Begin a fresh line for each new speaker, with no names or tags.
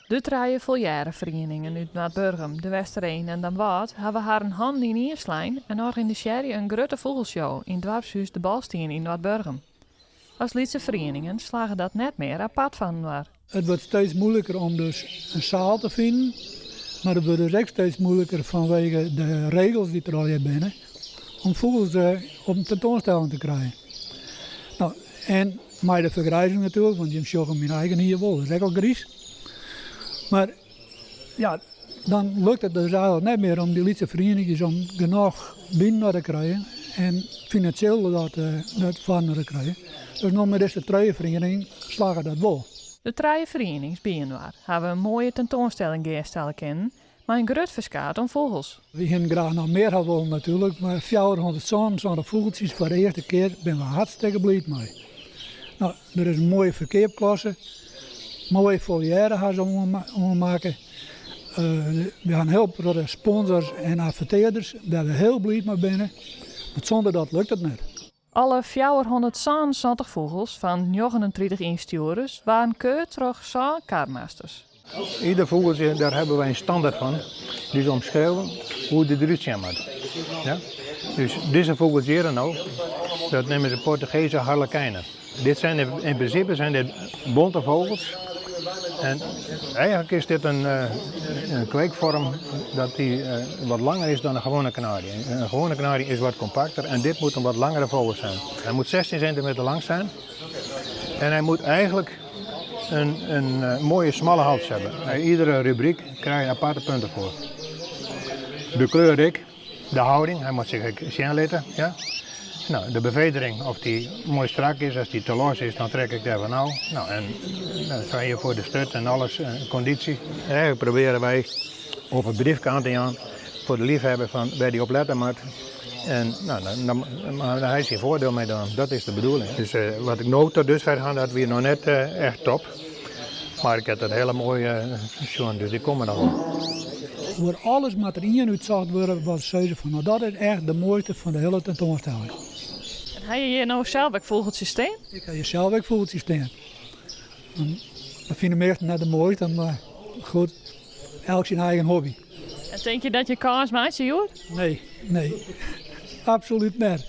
De trije foljêreferieningen út Noardburgum, De Westereen en Damwâld hawwe harren hannen ynien slein en organisearje in grutte fûgelshow yn doarpshûs De Balstien yn Noardburgum. As lytse ferieningen slagge dat net mear apart fan inoar.
It wurdt steeds moeilijker om dus in saal te finen, mar it wurdt dus ek steeds moeilijker fanwege de regels dy't der allegear binne om fûgels op in tentoanstelling te krijen. No, en mei de fergrijzing natuerlik, want jim sjogge myn eigen hier wol, dat is ek al griis. Mar ja, dan lukt it dus eigentlik net mear om dy lytse ferieningjes om genôch byinoar te krijen en finansjeel dat, dat foarinoar te krijen. Dus no mei dizze trije ferieningen slagget dat wol.
De trije ferienings byinoar hawwe in moaie tentoanstelling gearstelle kinnen mei in grut ferskaat oan fûgels.
Wy hienen graach noch mear ha wollen natuerlik, mar 477 fûgeltsjes foar de earste kear binne we hartstikke bliid mei. No, der is in moaie ferkeapklasse, moaie foljêre ha se oanmakke. We ha in hiel protte sponsors en advertearders dêr't we hiel bliid mei binne, want sûnder dat lukt it net.
Alle 477 fûgels fan 39 ynstjoerders waarden keurd troch sân karmasters.
Ieder fûgeltsje, dêr hawwe wy in standert fan, dy't omskriuwt hoe't it derút sjen moat. Ja? Dus dizze fûgels hjir no, dat neame se Portugese harlekijnen. Dit zijn in prinsipe zijn dit bonte vogels. En eigenlijk is dit een kweekvorm dat die wat langer is dan een gewone kanarie. Een gewone kanarie is wat compacter en dit moet een wat langere vogel zijn. Hij moet 16 centimeter lang zijn en hij moet eigenlijk een mooie smalle hals hebben. Iedere rubriek krijg je aparte punten voor. De kleur ek, de houding, hy moat sich ek sjen litte. Ja. No, de bevedering, oft dy moai strak is, as dy te los is, dan trek ik dêr fan ôf. No, en dan sta je foar de sturt en alles, kondysje. Eigenlijk probearje wy op it briefke oan te jaan foar de leafhawwer fan wêr dy op lette moat. En no, dan, dan, dan ha hy syn foardiel mei dwaan. Dat is de bedoeling. Dus wat ik no tot dusver ha, dat wie noch net echt top. Mar ik ha dat hiele moaie sjoen, dus dy komme noch wol.
Oer alles moat der ien útsocht wurde wat sizze fan no dat is echt de moaiste fan de hiele tentoanstelling.
En ha je hjir no sels ek fûgeltsjes stean?
Ik ha hjir sels ek fûgeltsjes stean. Dat fine de measten net de moaiste, mar goed, elk syn eigen hobby.
En tinke je dat je kâns meitsje hjoed?
Nee, nee, absolút net.